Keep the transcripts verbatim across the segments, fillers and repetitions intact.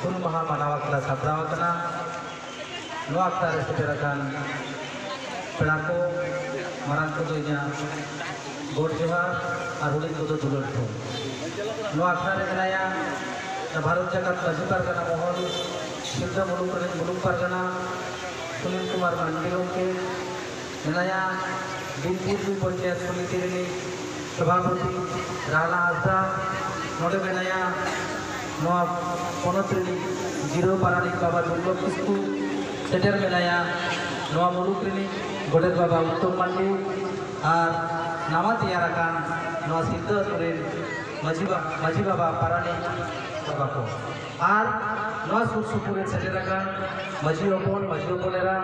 ᱦᱩᱞ ᱢᱟᱦᱟ ᱢᱟᱱᱟᱣ ᱟᱠᱷᱲᱟ ᱥᱟᱯᱲᱟᱣ ᱟᱠᱟᱱᱟ᱾ ᱱᱚᱣᱟ ᱟᱠᱷᱲᱟ ᱨᱮ ᱥᱮᱴᱮᱨ ᱟᱠᱟᱱ ᱯᱮᱲᱟ ᱠᱚ, ᱢᱟᱨᱟᱝ ᱠᱚᱫᱚ ᱤᱧᱟᱹᱜ ᱜᱚᱰ ᱡᱚᱦᱟᱨ ᱟᱨ ᱦᱩᱰᱤᱧ ᱠᱚᱫᱚ ᱫᱩᱞᱟᱹᱲ ᱠᱚ᱾ ᱱᱚᱣᱟ ᱟᱠᱷᱲᱟ ᱨᱮ ᱢᱮᱱᱟᱭᱟ ᱵᱷᱟᱨᱚᱛ ᱡᱟᱠᱟᱛ ᱢᱟᱹᱡᱷᱤ ᱯᱟᱨᱜᱟᱱᱟ ᱢᱚᱦᱚᱞ, ᱥᱤᱞᱫᱟᱹ ᱢᱩᱞᱩᱠ ᱨᱮᱱ ᱢᱩᱞᱩᱠ ᱯᱟᱨᱜᱟᱱᱟ ᱥᱩᱱᱤᱞ ᱠᱩᱢᱟᱨ ᱢᱟᱱᱰᱤ ᱜᱚᱢᱠᱮ, ᱢᱮᱱᱟᱭᱟ ᱵᱤᱱᱯᱩᱨ ᱫᱩᱭ ᱯᱚᱧᱪᱟᱭᱮᱛ ᱥᱚᱢᱤᱛᱤ ᱨᱤᱱᱤᱡ ᱥᱚᱵᱷᱟᱯᱚᱛᱤ ᱨᱟᱦᱞᱟ ᱦᱟᱸᱥᱫᱟ, ᱱᱚᱰᱮ ᱢᱮᱱᱟᱭᱟ ᱱᱚᱣᱟ ᱯᱚᱱᱚᱛ ᱨᱤᱱᱤᱡ ᱡᱤᱨᱟᱹᱣ ᱯᱟᱨᱟᱱᱤᱠ ᱵᱟᱵᱟ ᱫᱩᱨᱞᱚᱵᱷ ᱠᱤᱥᱠᱩ, ᱥᱮᱴᱮᱨ ᱢᱮᱱᱟᱭᱟ ᱱᱚᱣᱟ ᱢᱩᱞᱩᱠ ᱨᱤᱱᱤᱡ ᱜᱚᱰᱮᱛ ᱵᱟᱵᱟ ᱩᱛᱛᱚᱢ ᱢᱟᱱᱰᱤ, ᱟᱨ ᱱᱟᱣᱟ ᱛᱮᱭᱟᱨ ᱟᱠᱟᱱ ᱱᱚᱣᱟ ᱥᱤᱞᱫᱟᱹ ᱟᱹᱛᱩ ᱨᱤᱱ ᱢᱟᱹᱡᱷᱤ ᱵᱟ-, ᱢᱟᱹᱡᱷᱤ ᱵᱟᱵᱟ, ᱯᱟᱨᱟᱱᱤᱠ ᱵᱟᱵᱟ ᱠᱚ, ᱟᱨ ᱱᱚᱣᱟ ᱥᱩᱨ ᱥᱩᱯᱩᱨ ᱨᱮ ᱥᱮᱴᱮᱨ ᱟᱠᱟᱱ ᱢᱟᱹᱡᱷᱤ ᱦᱚᱯᱚᱱ, ᱢᱟᱹᱡᱷᱤ ᱦᱚᱯᱚᱱ ᱮᱨᱟ,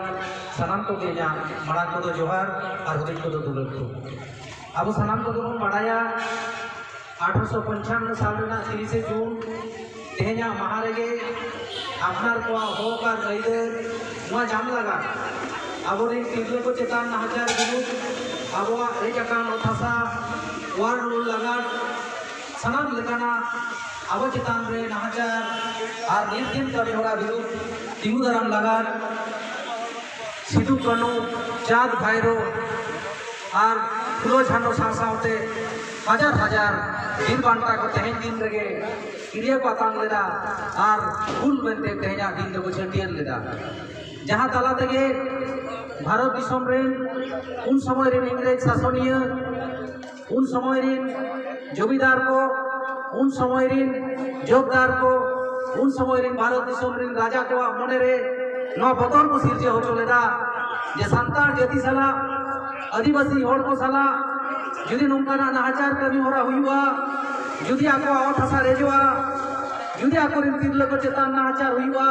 ᱥᱟᱱᱟᱢ ᱠᱚᱜᱮ ᱤᱧᱟᱹᱜ ᱢᱟᱲᱟᱝ ᱠᱚᱫᱚ ᱡᱚᱦᱟᱨ ᱟᱨ ᱦᱩᱰᱤᱧ ᱠᱚᱫᱚ ᱫᱩᱞᱟᱹᱲ ᱠᱚ᱾ ᱟᱵᱚ ᱥᱟᱱᱟᱢ ᱠᱚᱜᱮ ᱵᱚᱱ ᱵᱟᱲᱟᱭᱟ, ᱟᱴᱷᱨᱚᱥᱚ ᱯᱚᱧᱪᱟᱱᱱᱚ ᱥᱟᱞ ᱨᱮᱱᱟᱜ ᱛᱤᱨᱤᱥᱮ ᱡᱩᱱ, ᱛᱮᱦᱮᱧᱟᱜ ᱢᱟᱦᱟ ᱨᱮᱜᱮ ᱟᱯᱱᱟᱨ ᱠᱚᱣᱟᱜ ᱦᱚᱠ ᱟᱨ ᱟᱹᱭᱫᱟᱹᱨ ᱱᱚᱣᱟ ᱧᱟᱢ ᱞᱟᱜᱟᱫ, ᱟᱵᱚᱨᱮᱱ ᱛᱤᱨᱞᱟᱹ ᱠᱚ ᱪᱮᱛᱟᱱ ᱱᱟᱦᱟᱪᱟᱨ ᱵᱤᱨᱩᱫᱷ, ᱟᱵᱚᱣᱟᱜ ᱨᱮᱡ ᱟᱠᱟᱱ ᱚᱛ ᱦᱟᱥᱟ ᱚᱣᱟᱨ ᱨᱩᱣᱟᱹᱲ ᱞᱟᱜᱟᱫ, ᱥᱟᱱᱟᱢ ᱞᱮᱠᱟᱱᱟᱜ ᱟᱵᱚ ᱪᱮᱛᱟᱱ ᱨᱮ ᱱᱟᱦᱟᱪᱟᱨ ᱟᱨ ᱱᱤᱨᱫᱤᱱ ᱠᱟᱹᱢᱤ ᱦᱚᱨᱟ ᱵᱤᱨᱩᱫᱷ ᱛᱤᱸᱜᱩ ᱫᱟᱨᱟᱢ ᱞᱟᱜᱟᱫ, ᱥᱤᱫᱩ ᱠᱟᱹᱱᱦᱩ, ᱪᱟᱸᱫᱽ ᱵᱷᱟᱭᱨᱳ ᱟᱨ ᱯᱷᱩᱞᱳ ᱡᱷᱟᱱᱳ ᱥᱟᱶ ᱥᱟᱶᱛᱮ ᱦᱟᱡᱟᱨ ᱦᱟᱡᱟᱨ ᱵᱤᱨ ᱵᱟᱱᱴᱟ ᱠᱚ ᱛᱮᱦᱮᱧ ᱫᱤᱱ ᱨᱮᱜᱮ ᱠᱤᱨᱭᱟᱹ ᱠᱚ ᱟᱛᱟᱝ ᱞᱮᱫᱟ ᱟᱨ ᱦᱩᱞ ᱢᱮᱱᱛᱮ ᱛᱮᱦᱮᱧᱟᱜ ᱫᱤᱱ ᱫᱚᱠᱚ ᱪᱷᱟᱹᱴᱭᱟᱹᱨ ᱞᱮᱫᱟ, ᱡᱟᱦᱟᱸ ᱛᱟᱞᱟ ᱛᱮᱜᱮ ᱵᱷᱟᱨᱚᱛ ᱫᱤᱥᱚᱢ ᱨᱮᱱ ᱩᱱ ᱥᱚᱢᱚᱭ ᱨᱮᱱ ᱤᱝᱨᱮᱡᱽ ᱥᱟᱥᱚᱱᱤᱭᱟᱹ, ᱩᱱ ᱥᱚᱢᱚᱭ ᱨᱮᱱ ᱡᱚᱢᱤᱫᱟᱨ ᱠᱚ, ᱩᱱ ᱥᱚᱢᱚᱭ ᱨᱮᱱ ᱡᱳᱛᱫᱟᱨ ᱠᱚ, ᱩᱱ ᱥᱚᱢᱚᱭ ᱨᱮᱱ ᱵᱷᱟᱨᱚᱛ ᱫᱤᱥᱚᱢ ᱨᱮᱱ ᱨᱟᱡᱟ ᱠᱚᱣᱟᱜ ᱢᱚᱱᱮ ᱨᱮ ᱱᱚᱣᱟ ᱵᱚᱛᱚᱨ ᱠᱚ ᱥᱤᱨᱡᱟᱹᱣ ᱦᱚᱪᱚ ᱞᱮᱫᱟ ᱡᱮ ᱥᱟᱱᱛᱟᱲ ᱡᱟᱹᱛᱤ ᱥᱟᱞᱟᱜ, ᱟᱹᱫᱤᱵᱟᱹᱥᱤ ᱦᱚᱲ ᱠᱚ ᱥᱟᱞᱟᱜ ᱡᱩᱫᱤ ᱱᱚᱝᱠᱟᱱᱟᱜ ᱱᱟᱦᱟᱪᱟᱨ ᱠᱟᱹᱢᱤ ᱦᱚᱨᱟ ᱦᱩᱭᱩᱜᱼᱟ, ᱡᱩᱫᱤ ᱟᱠᱚᱣᱟᱜ ᱚᱛ ᱦᱟᱥᱟ ᱨᱮᱡᱚᱜᱼᱟ, ᱡᱩᱫᱤ ᱟᱠᱚᱨᱮᱱ ᱛᱤᱨᱞᱟᱹ ᱠᱚ ᱪᱮᱛᱟᱱ ᱱᱟᱦᱟᱪᱟᱨ ᱦᱩᱭᱩᱜᱼᱟ,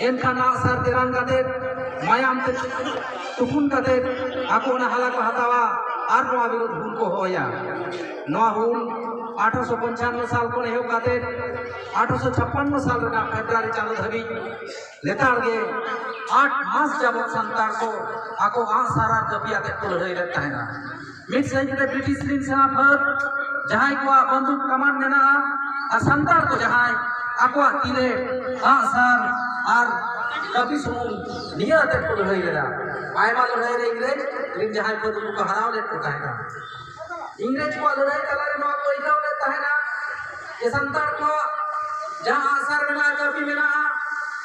ᱮᱱᱠᱷᱟᱱ ᱟᱜᱼᱥᱟᱨ ᱛᱮᱨᱟᱝ ᱠᱟᱛᱮ, ᱢᱟᱭᱟᱢ ᱛᱮ ᱛᱩᱯᱩᱱ ᱠᱟᱛᱮ ᱟᱠᱚ ᱚᱱᱟ ᱦᱟᱞᱟ ᱠᱚ ᱦᱟᱛᱟᱣᱟ ᱟᱨ ᱱᱚᱣᱟ ᱵᱤᱨᱩᱫᱷ ᱦᱩᱞ ᱠᱚ ᱦᱚᱦᱚᱭᱟ᱾ ᱱᱚᱣᱟ ᱦᱩᱞ ᱟᱴᱷᱨᱚᱥᱚ ᱯᱚᱧᱪᱟᱱᱱᱚ ᱥᱟᱞ ᱠᱷᱚᱱ ᱮᱦᱚᱵ ᱠᱟᱛᱮ ᱟᱴᱷᱨᱚᱥᱚ ᱪᱷᱟᱯᱯᱟᱱᱱᱚ ᱥᱟᱞ ᱨᱮᱱᱟᱜ ᱯᱷᱮᱵᱽᱨᱩᱣᱟᱨᱤ ᱪᱟᱸᱫᱚ ᱫᱷᱟᱹᱵᱤᱡ ᱞᱮᱛᱟᱲ ᱜᱮ ᱟᱴ ᱢᱟᱥ ᱡᱟᱵᱚᱛ ᱥᱟᱱᱛᱟᱲ ᱠᱚ ᱟᱠᱚ ᱟᱜᱼᱥᱟᱨ ᱟᱨ ᱠᱟᱹᱯᱤ ᱟᱛᱮ ᱠᱚ ᱞᱟᱹᱲᱦᱟᱹᱭ ᱞᱮᱫ ᱛᱟᱦᱮᱱᱟ᱾ ᱢᱤᱫ ᱥᱮᱫ ᱨᱮ ᱵᱨᱤᱴᱤᱥ ᱨᱤᱱ ᱥᱮᱱᱟ ᱯᱷᱟᱹᱫ, ᱡᱟᱦᱟᱸᱭ ᱠᱚᱣᱟᱜ ᱵᱟᱱᱫᱩᱠ ᱠᱟᱢᱟᱱ ᱢᱮᱱᱟᱜᱼᱟ, ᱟᱨ ᱥᱟᱱᱛᱟᱲ ᱠᱚ ᱡᱟᱦᱟᱸᱭ ᱟᱠᱚᱣᱟᱜ ᱛᱤᱨᱮ ᱟᱜᱼᱥᱟᱨ ᱟᱨ ᱠᱟᱹᱯᱤ ᱥᱩᱢᱩᱝ ᱱᱤᱭᱟᱹ ᱟᱛᱮᱫ ᱠᱚ ᱞᱟᱹᱲᱦᱟᱹᱭ ᱞᱮᱫᱟ, ᱟᱭᱢᱟ ᱞᱟᱹᱲᱦᱟᱹᱭ ᱨᱮ ᱤᱝᱨᱮᱡᱽ ᱨᱮᱱ ᱡᱟᱦᱟᱸᱭ ᱯᱷᱟᱹᱫ ᱠᱚ ᱦᱟᱨᱟᱣ ᱞᱮᱫ ᱠᱚ ᱛᱟᱦᱮᱸᱱᱟ᱾ ᱤᱝᱨᱮᱡᱽ ᱠᱚᱣᱟᱜ ᱞᱟᱹᱲᱦᱟᱹᱭ ᱛᱟᱞᱟ ᱨᱮ ᱱᱚᱣᱟ ᱠᱚ ᱟᱹᱭᱠᱟᱹᱣ ᱞᱮᱫ ᱛᱟᱦᱮᱸᱱᱟ ᱡᱮ ᱥᱟᱱᱛᱟᱲ ᱠᱚᱣᱟᱜ ᱡᱟᱦᱟᱸ ᱟᱜᱼᱥᱟᱨ ᱢᱮᱱᱟᱜᱼᱟ, ᱠᱟᱹᱯᱤ ᱢᱮᱱᱟᱜᱼᱟ,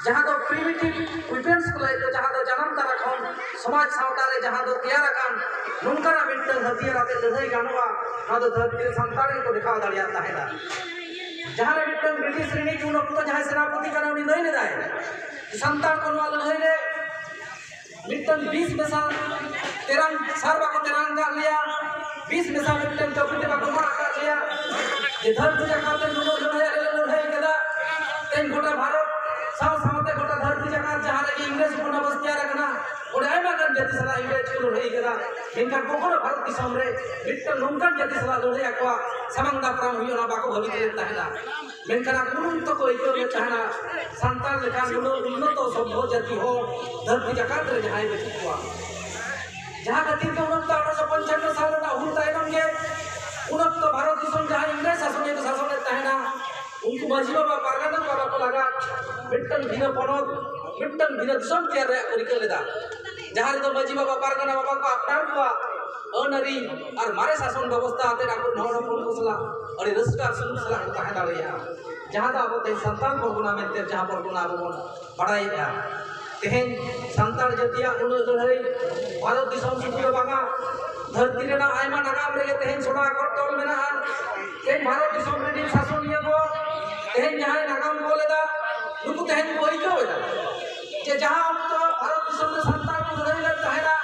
ᱡᱟᱦᱟᱸ ᱫᱚ primitive weapons ᱠᱚ ᱞᱟᱹᱭ ᱫᱚ, ᱡᱟᱦᱟᱸ ᱫᱚ ᱡᱟᱱᱟᱢ ᱛᱟᱨᱟ ᱠᱷᱚᱱ ᱥᱚᱢᱟᱡᱽ ᱥᱟᱶᱛᱟ ᱨᱮ ᱡᱟᱦᱟᱸ ᱫᱚ ᱛᱮᱭᱟᱨ ᱟᱠᱟᱱ ᱱᱚᱝᱠᱟᱱᱟᱜ ᱢᱤᱫᱴᱟᱝ ᱦᱟᱹᱛᱤᱭᱟᱹᱨ ᱟᱛᱮ ᱞᱟᱹᱲᱦᱟᱹᱭ ᱜᱟᱱᱚᱜᱼᱟ, ᱱᱚᱣᱟ ᱫᱚ ᱫᱷᱟᱹᱨᱛᱤ ᱨᱮ ᱥᱟᱱᱛᱟᱲ ᱜᱮᱠᱚ ᱫᱮᱠᱷᱟᱣ ᱫᱟᱲᱮᱭᱟᱜ ᱛᱟᱦᱮᱸᱱᱟ᱾ ᱡᱟᱦᱟᱸ ᱨᱮ ᱢᱤᱫᱴᱟᱝ ᱵᱨᱤᱴᱤᱥ ᱨᱤᱱᱤᱡ ᱩᱱ ᱚᱠᱛᱚ ᱡᱟᱦᱟᱸᱭ ᱥᱮᱱᱟᱯᱚᱛᱤ ᱠᱟᱱᱟ, ᱩᱱᱤ ᱞᱟᱹᱭ ᱞᱮᱫᱟᱭ, ᱥᱟᱱᱛᱟᱲ ᱠᱚ ᱱᱚᱣᱟ ᱞᱟᱹᱲᱦᱟᱹᱭ ᱨᱮ ᱢᱤᱫᱴᱟᱝ ᱵᱤᱥ ᱢᱮᱥᱟ ᱛᱮᱨᱟᱝ ᱥᱟᱨ ᱵᱟᱠᱚ ᱛᱮᱨᱟᱝ ᱟᱠᱟᱫ ᱞᱮᱭᱟ, ᱵᱤᱥ ᱢᱮᱥᱟ ᱢᱤᱫᱴᱟᱝ ᱠᱟᱹᱯᱤ ᱛᱮ ᱵᱟᱠᱚ ᱢᱟᱜ ᱟᱠᱟᱫ ᱞᱮᱭᱟ᱾ ᱡᱮ ᱫᱷᱟᱹᱨᱛᱤ ᱡᱟᱠᱟᱛ ᱨᱮ ᱱᱩᱱᱟᱹᱜ ᱞᱟᱹᱲᱦᱟᱹᱭ ᱟᱞᱮ ᱞᱮ ᱞᱟᱹᱲᱦᱟᱹᱭ ᱠᱮᱫᱟ, ᱛᱮᱦᱮᱧ ᱜᱚᱴᱟ ᱵᱷᱟᱨᱚᱛ ᱥᱟᱶ ᱥᱟᱶᱛᱮ ᱜᱚᱴᱟ ᱫᱷᱟᱹᱨᱛᱤ ᱡᱟᱠᱟᱛ ᱡᱟᱦᱟᱸ ᱨᱮᱜᱮ ᱤᱝᱨᱮᱡᱽ ᱵᱚᱱᱚᱵᱟᱥ ᱛᱮᱭᱟᱨ ᱟᱠᱟᱱᱟ, ᱚᱸᱰᱮ ᱟᱭᱢᱟ ᱜᱟᱱ ᱡᱟᱹᱛᱤ ᱥᱟᱞᱟᱜ ᱤᱝᱨᱮᱡᱽ ᱠᱚ ᱞᱟᱹᱲᱦᱟᱹᱭ ᱠᱮᱫᱟ, ᱢᱮᱱᱠᱷᱟᱱ ᱠᱚᱠᱷᱚᱱᱳ ᱵᱷᱟᱨᱚᱛ ᱫᱤᱥᱚᱢ ᱨᱮ ᱢᱤᱫᱴᱟᱝ ᱱᱚᱝᱠᱟᱱ ᱡᱟᱹᱛᱤ ᱥᱟᱞᱟᱜ ᱞᱟᱹᱲᱦᱟᱹᱭ ᱟᱠᱚᱣᱟᱜ ᱥᱟᱢᱟᱝ ᱫᱟᱯᱨᱟᱢ ᱦᱩᱭᱩᱜᱼᱟ, ᱚᱱᱟ ᱵᱟᱠᱚ ᱵᱷᱟᱹᱵᱤᱛ ᱞᱮᱫ ᱛᱟᱦᱮᱱᱟ᱾ ᱢᱮᱱᱠᱷᱟᱱ ᱟᱠᱚ ᱩᱱ ᱚᱠᱛᱚ ᱠᱚ ᱟᱹᱭᱠᱟᱹᱣ ᱞᱮᱫ ᱛᱟᱦᱮᱱᱟ, ᱥᱟᱱᱛᱟᱲ ᱞᱮᱠᱟᱱ ᱩᱱᱟᱹᱜ ᱩᱱᱱᱚᱛᱚ ᱥᱚᱵᱷᱭᱚ ᱡᱟᱹᱛᱤ ᱦᱚᱲ ᱫᱷᱟᱹᱨᱛᱤ ᱡᱟᱠᱟᱛ ᱨᱮ ᱡᱟᱦᱟᱸᱭ ᱵᱟᱹᱪᱩᱜ ᱠᱚᱣᱟ᱾ ᱡᱟᱦᱟᱸ ᱠᱷᱟᱹᱛᱤᱨ ᱛᱮ ᱩᱱ ᱚᱠᱛᱚ ᱟᱴᱷᱨᱚᱥᱚ ᱯᱚᱧᱪᱟᱱᱱᱚ ᱥᱟᱞ ᱨᱮᱱᱟᱜ ᱦᱩᱞ ᱛᱟᱭᱱᱚᱢ ᱜᱮ ᱩᱱ ᱚᱠᱛᱚ ᱵᱷᱟᱨᱚᱛ ᱫᱤᱥᱚᱢ ᱡᱟᱦᱟᱸ ᱤᱝᱨᱮᱡᱽ ᱥᱟᱥᱚᱱ ᱠᱚ ᱥᱟᱥᱚᱱᱮᱫ ᱛᱟᱦᱮᱱᱟ, ᱩᱱᱠᱩ ᱢᱟᱹᱡᱷᱤ ᱵᱟᱵᱟ ᱯᱟᱨᱜᱟᱱᱟ ᱵᱟᱵᱟ ᱠᱚ ᱞᱟᱜᱟᱫ ᱢᱤᱫᱴᱟᱝ ᱵᱷᱤᱱᱟᱹ ᱯᱚᱱᱚᱛ, ᱢᱤᱫᱴᱟᱝ ᱵᱷᱤᱱᱟᱹ ᱫᱤᱥᱚᱢ ᱛᱮᱭᱟᱨ ᱨᱮᱭᱟᱜ ᱠᱚ ᱨᱤᱠᱟᱹ ᱞᱮᱫᱟ, ᱡᱟᱦᱟᱸ ᱨᱮᱫᱚ ᱢᱟᱹᱡᱷᱤ ᱵᱟᱵᱟ ᱯᱟᱨᱜᱟᱱᱟ ᱵᱟᱵᱟ ᱠᱚ ᱟᱯᱱᱟᱨ ᱠᱚᱣᱟᱜ ᱟᱹᱱ ᱟᱹᱨᱤ ᱟᱨ ᱢᱟᱨᱮ ᱥᱟᱥᱚᱱ ᱵᱮᱵᱚᱥᱛᱷᱟ ᱟᱛᱮ ᱟᱠᱚ ᱦᱚᱲ ᱦᱚᱯᱚᱱ ᱠᱚ ᱥᱟᱞᱟᱜ ᱟᱹᱰᱤ ᱨᱟᱹᱥᱠᱟᱹ ᱟᱨ ᱥᱩᱞᱩᱠ ᱥᱟᱞᱟᱜ ᱠᱚ ᱛᱟᱦᱮᱸ ᱫᱟᱲᱮᱭᱟᱜᱼᱟ, ᱡᱟᱦᱟᱸ ᱫᱚ ᱟᱵᱚ ᱛᱮᱦᱮᱧ ᱥᱟᱱᱛᱟᱲ ᱯᱚᱨᱜᱚᱱᱟ ᱢᱮᱱᱛᱮ ᱡᱟᱦᱟᱸ ᱯᱚᱨᱜᱚᱱᱟ ᱟᱵᱚ ᱵᱚᱱ ᱵᱟᱲᱟᱭᱮᱫᱼᱟ᱾ ᱛᱮᱦᱮᱧ ᱥᱟᱱᱛᱟᱲ ᱡᱟᱹᱛᱤᱭᱟᱜ ᱩᱱᱟᱹᱜ ᱞᱟᱹᱲᱦᱟᱹᱭ ᱵᱷᱟᱨᱚᱛ ᱫᱤᱥᱚᱢ ᱥᱩᱫᱷᱩ ᱫᱚ ᱵᱟᱝᱟ, ᱫᱷᱟᱹᱨᱛᱤ ᱨᱮᱱᱟᱜ ᱟᱭᱢᱟ ᱱᱟᱜᱟᱢ ᱨᱮᱜᱮ ᱛᱮᱦᱮᱧ ᱥᱚᱱᱟ ᱟᱠᱷᱚᱨ ᱛᱚᱞ ᱢᱮᱱᱟᱜᱼᱟ᱾ ᱛᱮᱦᱮᱧ ᱵᱷᱟᱨᱚᱛ ᱫᱤᱥᱚᱢ ᱨᱮᱱ ᱥᱟᱥᱚᱱᱤᱭᱟᱹ ᱠᱚ ᱛᱮᱦᱮᱧ ᱡᱟᱦᱟᱸᱭ ᱱᱟᱜᱟᱢ ᱠᱚ ᱞᱮᱫᱟ, ᱱᱩᱠᱩ ᱛᱮᱦᱮᱧ ᱠᱚ ᱟᱹᱭᱠᱟᱹᱣ ᱮᱫᱟ ᱡᱮ ᱡᱟᱦᱟᱸ ᱚᱠᱛᱚ ᱵᱷᱟᱨᱚᱛ ᱫᱤᱥᱚᱢ ᱨᱮ ᱥᱟᱱᱛᱟᱲ ᱠᱚ ᱞᱟᱹᱲᱦᱟᱹᱭ ᱞᱮᱫ ᱛᱟᱦᱮᱱᱟ,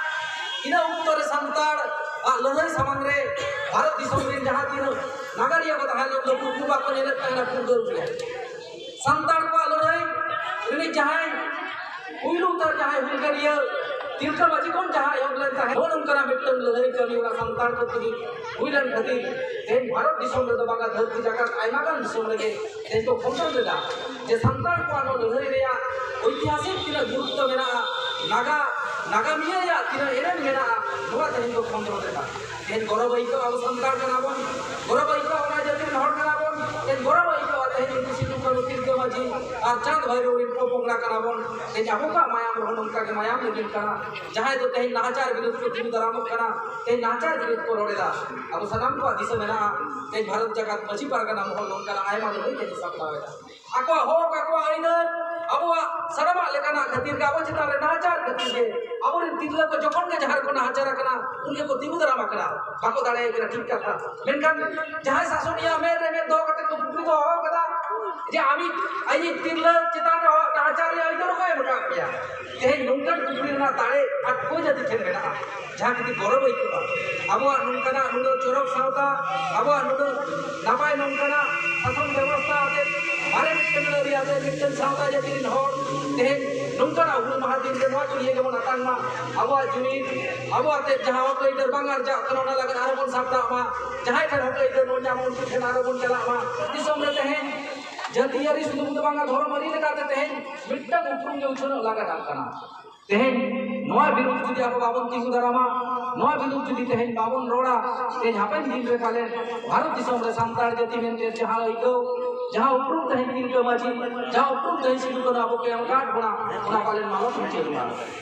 ᱤᱱᱟᱹ ᱚᱠᱛᱚ ᱨᱮ ᱥᱟᱱᱛᱟᱲ ᱟᱜ ᱞᱟᱹᱲᱦᱟᱹᱭ ᱥᱟᱢᱟᱝ ᱨᱮ ᱵᱷᱟᱨᱚᱛ ᱫᱤᱥᱚᱢ ᱨᱮᱱ ᱡᱟᱦᱟᱸ ᱛᱤᱱᱟᱹᱜ ᱱᱟᱜᱟᱨᱤᱭᱟᱹ ᱠᱚ ᱛᱟᱦᱮᱸ ᱞᱮᱱ ᱫᱚ, ᱩᱱᱠᱩ ᱵᱟᱠᱚ ᱧᱮᱞᱮᱫ ᱛᱟᱦᱮᱱᱟ ᱯᱷᱩᱨᱜᱟᱹᱞ ᱨᱮ᱾ ᱥᱟᱱᱛᱟᱲ ᱠᱚᱣᱟᱜ ᱞᱟᱹᱲᱦᱟᱹᱭ ᱨᱤᱱᱤᱡ ᱡᱟᱦᱟᱸᱭ ᱯᱩᱭᱞᱩ ᱩᱛᱟᱹᱨ ᱡᱟᱦᱟᱸᱭ ᱦᱩᱞᱜᱟᱹᱨᱤᱭᱟᱹ ᱛᱤᱞᱠᱟᱹ ᱢᱟᱹᱡᱷᱤ ᱠᱷᱚᱱ ᱡᱟᱦᱟᱸ ᱮᱦᱚᱵ ᱞᱮᱱ ᱛᱟᱦᱮᱸᱫ, ᱱᱚᱜᱼᱚ ᱱᱚᱝᱠᱟᱱᱟᱜ ᱢᱤᱫᱴᱟᱝ ᱞᱟᱹᱲᱦᱟᱹᱭ ᱠᱟᱹᱢᱤ ᱦᱚᱨᱟ ᱥᱟᱱᱛᱟᱲ ᱠᱚ ᱛᱮᱜᱮ ᱦᱩᱭ ᱞᱮᱱ ᱠᱷᱟᱹᱛᱤᱨ ᱛᱮᱦᱮᱧ ᱵᱷᱟᱨᱚᱛ ᱫᱤᱥᱚᱢ ᱨᱮᱫᱚ ᱵᱟᱝᱟ, ᱫᱷᱟᱹᱨᱛᱤ ᱡᱟᱠᱟᱛ ᱟᱭᱢᱟ ᱜᱟᱱ ᱫᱤᱥᱚᱢ ᱨᱮᱜᱮ ᱛᱮᱦᱮᱧ ᱠᱚ ᱠᱷᱚᱸᱫᱽᱨᱚᱸᱫᱽ ᱞᱮᱫᱟ ᱡᱮ ᱥᱟᱱᱛᱟᱲ ᱠᱚᱣᱟᱜ ᱱᱚᱣᱟ ᱞᱟᱹᱲᱦᱟᱹᱭ ᱨᱮᱭᱟᱜ ᱳᱭᱛᱤᱦᱟᱥᱤᱠ ᱛᱤᱱᱟᱹᱜ ᱜᱩᱨᱩᱛᱛᱚ ᱢᱮᱱᱟᱜᱼᱟ, ᱱᱟᱜᱟ ᱱᱟᱜᱟᱢᱤᱭᱟᱹ ᱨᱮᱭᱟᱜ ᱛᱤᱱᱟᱹᱜ ᱮᱱᱮᱢ ᱢᱮᱱᱟᱜᱼᱟ, ᱱᱚᱣᱟ ᱛᱮᱦᱮᱧ ᱠᱚ ᱠᱷᱚᱸᱫᱽᱨᱚᱸᱫᱽ ᱞᱮᱫᱟ᱾ ᱛᱮᱦᱮᱧ ᱜᱚᱨᱚᱵᱽ ᱟᱹᱭᱠᱟᱹᱜᱼᱟ, ᱟᱵᱚ ᱥᱟᱱᱛᱟᱲ ᱠᱟᱱᱟ ᱵᱚᱱ, ᱜᱚᱨᱚᱵᱽ ᱟᱹᱭᱠᱟᱹᱜᱼᱟ, ᱚᱱᱟ ᱡᱟᱹᱛᱤ ᱨᱮᱱ ᱦᱚᱲ ᱠᱟᱱᱟ ᱵᱚᱱ᱾ ᱜᱚᱨᱚᱵ ᱟᱹᱭᱠᱟᱹᱜᱼᱟ᱾ ᱛᱮᱦᱮᱧ ᱱᱩᱠᱩ ᱥᱤᱫᱩ ᱠᱟᱹᱱᱦᱩ ᱛᱤᱞᱠᱟᱹ ᱢᱟᱹᱡᱷᱤ ᱟᱨ ᱪᱟᱸᱫᱽ ᱵᱷᱟᱭᱨᱳ ᱨᱮᱱ ᱯᱚᱯᱚᱝᱲᱟ ᱠᱟᱱᱟ ᱵᱚᱱ᱾ ᱛᱮᱦᱮᱧ ᱟᱵᱚ ᱠᱚᱣᱟᱜ ᱢᱟᱭᱟᱢ ᱨᱮᱦᱚᱸ ᱱᱚᱝᱠᱟ ᱜᱮ ᱢᱟᱭᱟᱢ ᱞᱤᱸᱜᱤᱱ ᱠᱟᱱᱟ᱾ ᱡᱟᱦᱟᱸᱭ ᱫᱚ ᱛᱮᱦᱮᱧ ᱱᱟᱦᱟᱪᱟᱨ ᱵᱤᱨᱩᱫᱷ ᱠᱚ ᱛᱤᱸᱜᱩ ᱫᱟᱨᱟᱢᱚᱜ ᱠᱟᱱᱟ, ᱛᱮᱦᱮᱧ ᱱᱟᱦᱟᱪᱟᱨ ᱵᱤᱨᱩᱫᱷ ᱠᱚ ᱨᱚᱲ ᱮᱫᱟ᱾ ᱟᱵᱚ ᱥᱟᱱᱟᱢ ᱠᱚᱣᱟᱜ ᱫᱤᱥᱟᱹ ᱢᱮᱱᱟᱜᱼᱟ, ᱛᱮᱦᱮᱧ ᱵᱷᱟᱨᱚᱛ ᱡᱟᱠᱟᱛ ᱢᱟᱹᱡᱷᱤ ᱯᱟᱨᱜᱟᱱᱟ ᱢᱚᱦᱚᱞ ᱱᱚᱝᱠᱟᱱᱟᱜ ᱟᱭᱢᱟ ᱞᱟᱹᱲᱦᱟᱹᱭ ᱛᱮ ᱥᱟᱯᱲᱟᱣ ᱮᱫᱟ᱾ ᱟᱠᱚᱣᱟᱜ ᱦᱚᱠ, ᱟᱠᱚᱣᱟᱜ ᱟᱹᱭᱫᱟᱹᱨ, ᱟᱵᱚᱣᱟᱜ ᱥᱟᱱᱟᱢᱟᱜ ᱞᱮᱠᱟᱱᱟᱜ ᱠᱷᱟᱹᱛᱤᱨ ᱜᱮ, ᱟᱵᱚ ᱪᱮᱛᱟᱱ ᱨᱮ ᱱᱟᱦᱟᱪᱟᱨ ᱠᱷᱟᱹᱛᱤᱨ ᱜᱮ ᱟᱵᱚᱨᱮᱱ ᱛᱤᱨᱞᱟᱹ ᱠᱚ ᱡᱚᱠᱷᱚᱱ ᱜᱮ ᱡᱟᱦᱟᱸ ᱨᱮᱠᱚ ᱱᱟᱦᱟᱪᱟᱨ ᱟᱠᱟᱱᱟ, ᱩᱱ ᱜᱮᱠᱚ ᱛᱤᱸᱜᱩ ᱫᱟᱨᱟᱢ ᱟᱠᱟᱱᱟ, ᱵᱟᱠᱚ ᱫᱟᱲᱮᱭᱟᱭ ᱠᱟᱱᱟ, ᱴᱷᱤᱠ ᱠᱟᱛᱷᱟ᱾ ᱢᱮᱱᱠᱷᱟᱱ ᱡᱟᱦᱟᱸᱭ ᱥᱟᱥᱚᱱᱤᱭᱟᱹ ᱢᱮᱫ ᱨᱮ ᱢᱮᱫ ᱫᱚᱦᱚ ᱠᱟᱛᱮ ᱠᱚ ᱠᱩᱠᱞᱤ ᱫᱚᱦᱚ ᱟᱠᱟᱫᱟ ᱡᱮ ᱟᱢᱤᱡ, ᱟᱭᱤᱡ ᱛᱤᱨᱞᱟᱹ ᱪᱮᱛᱟᱱ ᱨᱮ ᱱᱟᱦᱟᱪᱟᱨ ᱨᱮᱭᱟᱜ ᱟᱹᱭᱫᱟᱹᱨ ᱚᱠᱚᱭ ᱮᱢ ᱟᱠᱟᱫ ᱯᱮᱭᱟ? ᱛᱮᱦᱮᱧ ᱱᱚᱝᱠᱟᱱ ᱠᱩᱠᱞᱤ ᱨᱮᱱᱟᱜ ᱫᱟᱲᱮ ᱟᱠᱚ ᱡᱟᱹᱛᱤ ᱴᱷᱮᱱ ᱢᱮᱱᱟᱜᱼᱟ, ᱡᱟᱦᱟᱸ ᱠᱷᱟᱹᱛᱤᱨ ᱜᱚᱨᱚᱵ ᱟᱹᱭᱠᱟᱹᱜᱼᱟ᱾ ᱟᱵᱚᱣᱟᱜ ᱱᱚᱝᱠᱟᱱᱟᱜ ᱱᱩᱱᱟᱹᱜ ᱪᱚᱨᱚᱠ ᱥᱟᱶᱛᱟ, ᱟᱵᱚᱣᱟᱜ ᱱᱩᱱᱟᱹᱜ ᱱᱟᱯᱟᱭ ᱱᱚᱝᱠᱟᱱᱟᱜ ᱥᱟᱥᱚᱱ ᱵᱮᱵᱚᱥᱛᱷᱟ ᱟᱛᱮ, ᱢᱟᱨᱮ ᱢᱤᱫᱴᱟᱝ ᱟᱹᱨᱤ ᱟᱛᱮ, ᱢᱤᱫᱴᱟᱝ ᱥᱟᱶᱛᱟ ᱡᱟᱹᱛᱤ ᱨᱮᱱ ᱦᱚᱲ ᱛᱮᱦᱮᱧ ᱱᱚᱝᱠᱟᱱᱟᱜ ᱦᱩᱞ ᱢᱟᱦᱟ ᱫᱤᱱ ᱨᱮ ᱱᱚᱣᱟ ᱠᱚ ᱱᱤᱭᱟᱹ ᱜᱮᱵᱚᱱ ᱟᱛᱟᱝ ᱢᱟ᱾ ᱟᱵᱚᱣᱟᱜ ᱡᱩᱢᱤᱫ, ᱟᱵᱚ ᱟᱛᱮ ᱡᱟᱦᱟᱸ ᱦᱚᱠ ᱟᱹᱭᱫᱟᱹᱨ ᱵᱟᱝ ᱟᱨᱡᱟᱜ ᱠᱟᱱᱟ, ᱚᱱᱟ ᱞᱟᱹᱜᱤᱫ ᱟᱨᱚ ᱵᱚᱱ ᱥᱟᱯᱲᱟᱜ ᱢᱟ᱾ ᱡᱟᱦᱟᱸᱭ ᱴᱷᱮᱱ ᱦᱚᱠ ᱟᱹᱭᱫᱟᱹᱨ ᱵᱚᱱ ᱧᱟᱢᱟ, ᱩᱱᱠᱩ ᱴᱷᱮᱱ ᱟᱨᱚ ᱵᱚᱱ ᱪᱟᱞᱟᱜ ᱢᱟ᱾ ᱫᱤᱥᱚᱢ ᱨᱮ ᱛᱮᱦᱮᱧ ᱡᱟᱹᱛᱤᱭᱟᱹᱨᱤ ᱥᱩᱢᱩᱝ ᱫᱚ ᱵᱟᱝᱟ, ᱫᱷᱚᱨᱚᱢ ᱟᱹᱨᱤ ᱞᱮᱠᱟᱛᱮ ᱛᱮᱦᱮᱧ ᱢᱤᱫᱴᱟᱝ ᱩᱯᱨᱩᱢ ᱜᱮ ᱩᱪᱷᱟᱹᱱᱚᱜ ᱞᱟᱜᱟᱜ ᱠᱟᱱᱟ᱾ ᱛᱮᱦᱮᱧ ᱱᱚᱣᱟ ᱵᱤᱨᱩᱫᱷ ᱡᱩᱫᱤ ᱟᱵᱚ ᱵᱟᱵᱚᱱ ᱛᱤᱸᱜᱩ ᱫᱟᱨᱟᱢᱟ, ᱱᱚᱣᱟ ᱵᱤᱨᱩᱫᱷ ᱡᱩᱫᱤ ᱛᱮᱦᱮᱧ ᱵᱟᱵᱚᱱ ᱨᱚᱲᱟ, ᱛᱮᱦᱮᱧ ᱦᱟᱯᱮᱱ ᱫᱤᱱ ᱨᱮ ᱯᱟᱞᱮᱱ ᱵᱷᱟᱨᱚᱛ ᱫᱤᱥᱚᱢ ᱨᱮ ᱥᱟᱱᱛᱟᱲ ᱡᱟᱹᱛᱤ ᱢᱮᱱᱛᱮ ᱡᱟᱦᱟᱸ ᱟᱹᱭᱠᱟᱹᱣ, ᱡᱟᱦᱟᱸ ᱩᱯᱨᱩᱢ ᱛᱮᱦᱮᱧ ᱛᱤᱞᱠᱟᱹ ᱢᱟᱹᱡᱷᱤ, ᱡᱟᱦᱟᱸ ᱩᱯᱨᱩᱢ ᱛᱮᱦᱮᱧ ᱥᱤᱫᱩ ᱠᱟᱹᱱᱦᱩ ᱟᱵᱚ ᱠᱚ ᱮᱢ ᱟᱠᱟᱫ ᱵᱚᱱᱟ, ᱚᱱᱟ ᱯᱟᱞᱮᱱ ᱢᱟᱞᱚᱴ ᱢᱩᱪᱟᱹᱫᱚᱜᱼᱟ᱾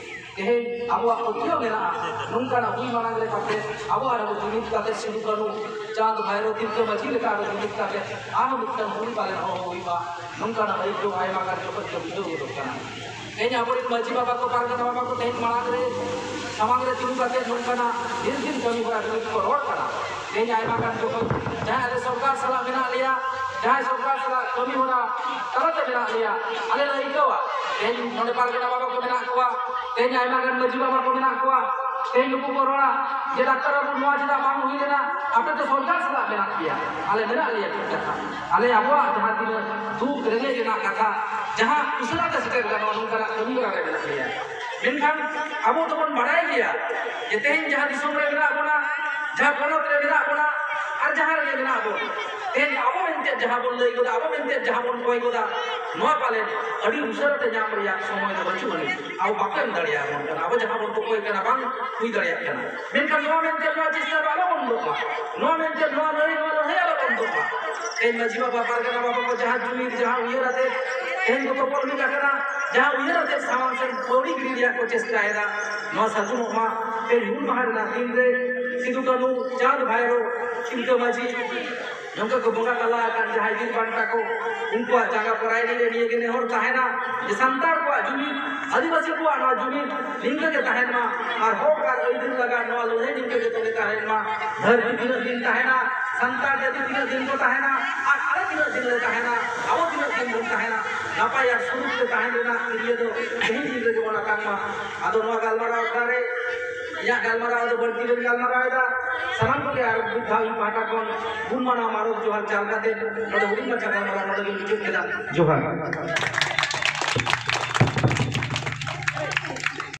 ᱛᱮᱦᱮᱧ ᱟᱵᱚᱣᱟᱜ ᱯᱟᱹᱛᱭᱟᱹᱣ ᱢᱮᱱᱟᱜᱼᱟ, ᱱᱚᱝᱠᱟᱱᱟᱜ ᱦᱩᱭ ᱢᱟᱲᱟᱝ ᱨᱮ ᱠᱟᱛᱮ ᱟᱵᱚ ᱟᱨᱦᱚᱸ ᱡᱩᱢᱤᱫ ᱠᱟᱛᱮ ᱥᱤᱫᱩ ᱠᱟᱹᱱᱦᱩ, ᱪᱟᱸᱫᱽ ᱵᱷᱟᱭᱨᱳ, ᱛᱤᱞᱠᱟᱹ ᱢᱟᱹᱡᱷᱤ ᱞᱮᱠᱟ ᱟᱨᱦᱚᱸ ᱡᱩᱢᱤᱫ ᱠᱟᱛᱮ ᱟᱨᱦᱚᱸ ᱢᱤᱫᱴᱟᱝ ᱦᱩᱞ ᱯᱟᱞᱮᱱ ᱦᱚᱦᱚ ᱦᱩᱭᱩᱜᱼᱟ᱾ ᱱᱚᱝᱠᱟᱱᱟᱜ ᱟᱹᱭᱠᱟᱹᱣ ᱟᱭᱢᱟ ᱜᱟᱱ ᱡᱚᱠᱷᱚᱱ ᱜᱮ ᱵᱩᱡᱷᱟᱹᱣ ᱜᱚᱫᱚᱜ ᱠᱟᱱᱟ᱾ ᱛᱮᱦᱮᱧ ᱟᱵᱚᱨᱮᱱ ᱢᱟᱹᱡᱷᱤ ᱵᱟᱵᱟ ᱠᱚ, ᱯᱟᱨᱜᱟᱱᱟ ᱵᱟᱵᱟ ᱠᱚ ᱛᱮᱦᱮᱧ ᱢᱟᱲᱟᱝ ᱨᱮ, ᱥᱟᱢᱟᱝ ᱨᱮ ᱛᱤᱸᱜᱩ ᱠᱟᱛᱮ ᱱᱚᱝᱠᱟᱱᱟᱜ ᱫᱤᱱ ᱫᱤᱱ ᱠᱟᱹᱢᱤ ᱦᱚᱨᱟ ᱠᱚ ᱨᱚᱲ ᱠᱟᱱᱟ᱾ ᱛᱮᱦᱮᱧ ᱟᱭᱢᱟ ᱜᱟᱱ ᱡᱚᱠᱷᱚᱱ ᱡᱟᱦᱟᱸᱭ ᱟᱞᱮ ᱥᱚᱨᱠᱟᱨ ᱥᱟᱞᱟᱜ ᱢᱮᱱᱟᱜ ᱞᱮᱭᱟ, ᱡᱟᱦᱟᱸᱭ ᱥᱚᱨᱠᱟᱨ ᱥᱟᱞᱟᱜ ᱠᱟᱹᱢᱤ ᱦᱚᱨᱟ ᱛᱟᱞᱟᱛᱮ ᱢᱮᱱᱟᱜ ᱞᱮᱭᱟ, ᱟᱞᱮ ᱞᱮ ᱟᱹᱭᱠᱟᱹᱣᱟ᱾ ᱛᱮᱦᱮᱧ ᱱᱚᱰᱮ ᱯᱟᱨᱜᱟᱱᱟ ᱵᱟᱵᱟ ᱠᱚ ᱢᱮᱱᱟᱜ ᱠᱚᱣᱟ, ᱛᱮᱦᱮᱧ ᱟᱭᱢᱟ ᱜᱟᱱ ᱢᱟᱹᱡᱷᱤ ᱵᱟᱵᱟ ᱠᱚ ᱢᱮᱱᱟᱜ ᱠᱚᱣᱟ, ᱛᱮᱦᱮᱧ ᱱᱩᱠᱩ ᱠᱚ ᱨᱚᱲᱟ ᱡᱮ, "ᱰᱟᱠᱛᱟᱨ ᱵᱟᱹᱵᱩ, ᱱᱚᱣᱟ ᱪᱮᱫᱟᱜ ᱵᱟᱝ ᱦᱩᱭ ᱞᱮᱱᱟ? ᱟᱯᱮ ᱫᱚ ᱥᱚᱨᱠᱟᱨ ᱥᱟᱞᱟᱜ ᱢᱮᱱᱟᱜ ᱯᱮᱭᱟ, ᱟᱞᱮ ᱢᱮᱱᱟᱜ ᱞᱮᱭᱟ, ᱴᱷᱤᱠ ᱠᱟᱛᱷᱟ, ᱟᱞᱮ ᱟᱵᱚᱣᱟᱜ ᱡᱟᱦᱟᱸ ᱛᱤᱱᱟᱹᱜ ᱫᱩᱠ ᱨᱮᱸᱜᱮᱡ ᱨᱮᱱᱟᱜ ᱠᱟᱛᱷᱟ, ᱡᱟᱦᱟᱸ ᱩᱥᱟᱹᱨᱟ ᱛᱮ ᱥᱮᱴᱮᱨ ᱜᱟᱱᱚᱜᱼᱟ, ᱱᱚᱝᱠᱟᱱᱟᱜ ᱠᱟᱹᱢᱤ ᱦᱚᱨᱟ ᱨᱮ ᱢᱮᱱᱟᱜ ᱞᱮᱭᱟ᱾" ᱢᱮᱱᱠᱷᱟᱱ ᱟᱵᱚ ᱫᱚᱵᱚᱱ ᱵᱟᱲᱟᱭ ᱜᱮᱭᱟ ᱡᱮ ᱛᱮᱦᱮᱧ ᱡᱟᱦᱟᱸ ᱫᱤᱥᱚᱢ ᱨᱮ ᱢᱮᱱᱟᱜ ᱵᱚᱱᱟ, ᱡᱟᱦᱟᱸ ᱯᱚᱱᱚᱛ ᱨᱮ ᱢᱮᱱᱟᱜ ᱵᱚᱱᱟ, ᱟᱨ ᱡᱟᱦᱟᱸ ᱨᱮᱜᱮ ᱢᱮᱱᱟᱜ ᱵᱚᱱ, ᱛᱮᱦᱮᱧ ᱟᱵᱚ ᱢᱮᱱᱛᱮ ᱡᱟᱦᱟᱸ ᱵᱚᱱ ᱞᱟᱹᱭ ᱜᱚᱫᱟ, ᱟᱵᱚ ᱢᱮᱱᱛᱮ ᱡᱟᱦᱟᱸ ᱵᱚᱱ ᱠᱚᱭ ᱜᱚᱫᱟ, ᱱᱚᱣᱟ ᱯᱟᱞᱮᱱ ᱟᱹᱰᱤ ᱩᱥᱟᱹᱨᱟ ᱛᱮ ᱧᱟᱢ ᱨᱮᱭᱟᱜ ᱥᱚᱢᱚᱭ ᱫᱚ ᱵᱟᱹᱪᱩᱜ ᱟᱹᱱᱤᱡ᱾ ᱟᱵᱚ ᱵᱟᱠᱚ ᱮᱢ ᱫᱟᱲᱮᱭᱟᱵᱚᱱ ᱠᱟᱱᱟ᱾ ᱟᱵᱚ ᱡᱟᱦᱟᱸ ᱵᱚᱱ ᱠᱚᱠᱚᱭ ᱠᱟᱱᱟ, ᱵᱟᱝ ᱦᱩᱭ ᱫᱟᱲᱮᱭᱟᱜ ᱠᱟᱱᱟ᱾ ᱢᱮᱱᱠᱷᱟᱱ ᱱᱚᱣᱟ ᱢᱮᱱᱛᱮ ᱱᱚᱣᱟ ᱪᱮᱥᱴᱟ ᱫᱚ ᱟᱞᱚ ᱵᱚᱱ ᱫᱚᱦᱚ ᱠᱟᱜ᱾ ᱱᱚᱣᱟ ᱢᱮᱱᱛᱮ ᱱᱚᱣᱟ ᱞᱟᱹᱲᱦᱟᱹᱭ, ᱱᱚᱣᱟ ᱞᱟᱹᱲᱦᱟᱹᱭ ᱟᱞᱚ ᱵᱚᱱ ᱫᱚᱦᱚ ᱠᱟᱜ᱾ ᱛᱮᱦᱮᱧ ᱢᱟᱹᱡᱷᱤ ᱵᱟᱵᱟ, ᱯᱟᱨᱜᱟᱱᱟ ᱵᱟᱵᱟ ᱠᱚ ᱡᱟᱦᱟᱸ ᱡᱩᱢᱤᱫ, ᱡᱟᱦᱟᱸ ᱩᱭᱦᱟᱹᱨ ᱟᱛᱮ ᱛᱮᱦᱮᱧ ᱠᱚ ᱛᱚᱯᱚᱞ ᱢᱤᱫ ᱟᱠᱟᱱᱟ, ᱡᱟᱦᱟᱸ ᱩᱭᱦᱟᱹᱨ ᱟᱛᱮ ᱥᱟᱢᱟᱝ ᱥᱮᱫ ᱯᱟᱹᱣᱲᱤ ᱜᱤᱰᱤ ᱨᱮᱭᱟᱜ ᱠᱚ ᱪᱮᱥᱴᱟᱭᱮᱫᱟ, ᱱᱚᱣᱟ ᱥᱟᱹᱜᱩᱱᱚᱜ ᱢᱟ᱾ ᱛᱮᱦᱮᱧ ᱦᱩᱞ ᱢᱟᱦᱟ ᱨᱮᱱᱟᱜ ᱫᱤᱱ ᱨᱮ ᱥᱤᱫᱩ, ᱠᱟᱹᱱᱦᱩ, ᱪᱟᱸᱫᱽ, ᱵᱷᱟᱭᱨᱳ, ᱛᱤᱞᱠᱟᱹ ᱢᱟᱹᱡᱷᱤ, ᱱᱚᱝᱠᱟ ᱠᱚ ᱵᱚᱸᱜᱟ ᱛᱟᱞᱟ ᱟᱠᱟᱱ ᱡᱟᱦᱟᱸᱭ ᱵᱤᱨ ᱵᱟᱱᱴᱟ ᱠᱚ, ᱩᱱᱠᱩᱣᱟᱜ ᱡᱟᱸᱜᱟ ᱯᱟᱨᱟᱭ ᱨᱮ ᱱᱤᱭᱟᱹ ᱜᱮ ᱱᱮᱦᱚᱨ ᱛᱟᱦᱮᱱᱟ ᱡᱮ ᱥᱟᱱᱛᱟᱲ ᱠᱚᱣᱟᱜ ᱡᱩᱢᱤᱫ, ᱟᱹᱫᱤᱵᱟᱹᱥᱤ ᱠᱚᱣᱟᱜ ᱱᱚᱣᱟ ᱡᱩᱢᱤᱫ ᱱᱤᱝᱠᱟᱹ ᱜᱮ ᱛᱟᱦᱮᱱ ᱢᱟ᱾ ᱟᱨ ᱦᱚᱠ ᱟᱨ ᱟᱹᱭᱫᱟᱹᱨ ᱞᱟᱜᱟᱱ ᱱᱚᱣᱟ ᱞᱟᱹᱲᱦᱟᱹᱭ ᱱᱤᱝᱠᱟᱹ ᱜᱮ ᱛᱚᱞᱮ ᱛᱟᱦᱮᱱ ᱢᱟ᱾ ᱫᱷᱟᱹᱨᱛᱤ ᱛᱤᱱᱟᱹᱜ ᱫᱤᱱ ᱛᱟᱦᱮᱱᱟ, ᱥᱟᱱᱛᱟᱲ ᱡᱟᱹᱛᱤ ᱛᱤᱱᱟᱹᱜ ᱫᱤᱱ ᱠᱚ ᱛᱟᱦᱮᱱᱟ, ᱟᱨ ᱟᱞᱮ ᱛᱤᱱᱟᱹᱜ ᱫᱤᱱ ᱞᱮ ᱛᱟᱦᱮᱱᱟ, ᱟᱵᱚ ᱛᱤᱱᱟᱹᱜ ᱫᱤᱱ ᱵᱚᱱ ᱛᱟᱦᱮᱱᱟ, ᱱᱟᱯᱟᱭ ᱟᱨ ᱥᱩᱞᱩᱠ ᱛᱮ ᱛᱟᱦᱮᱱ ᱨᱮᱱᱟᱜ ᱠᱤᱨᱭᱟᱹ ᱫᱚ ᱛᱮᱦᱮᱧ ᱫᱤᱱ ᱨᱮᱜᱮ ᱵᱚᱱ ᱟᱛᱟᱝ ᱢᱟ᱾ ᱟᱫᱚ ᱱᱚᱣᱟ ᱜᱟᱞᱢᱟᱨᱟᱣ ᱟᱠᱷᱲᱟ ᱨᱮ ᱤᱧᱟᱹᱜ ᱜᱟᱞᱢᱟᱨᱟᱣ ᱫᱚ ᱵᱟᱹᱲᱛᱤ ᱵᱟᱹᱧ ᱜᱟᱞᱢᱟᱨᱟᱣ ᱮᱫᱟ᱾ ᱥᱟᱱᱟᱢ ᱠᱚᱜᱮ ᱟᱨ ᱢᱤᱫ ᱫᱷᱟᱣ ᱤᱧ ᱯᱟᱦᱴᱟ ᱠᱷᱚᱱ ᱜᱩᱱ ᱢᱟᱱᱟᱣ ᱢᱟᱱᱚᱛ ᱡᱚᱦᱟᱨ ᱪᱟᱞ ᱠᱟᱛᱮ ᱱᱚᱰᱮ ᱦᱩᱰᱤᱧ ᱢᱟᱪᱷᱟ ᱜᱟᱞᱢᱟᱨᱟᱣ ᱱᱚᱰᱮ ᱜᱤᱧ ᱢᱩᱪᱟᱹᱫ ᱠᱮᱫᱟ᱾ ᱡᱚᱦᱟᱨ᱾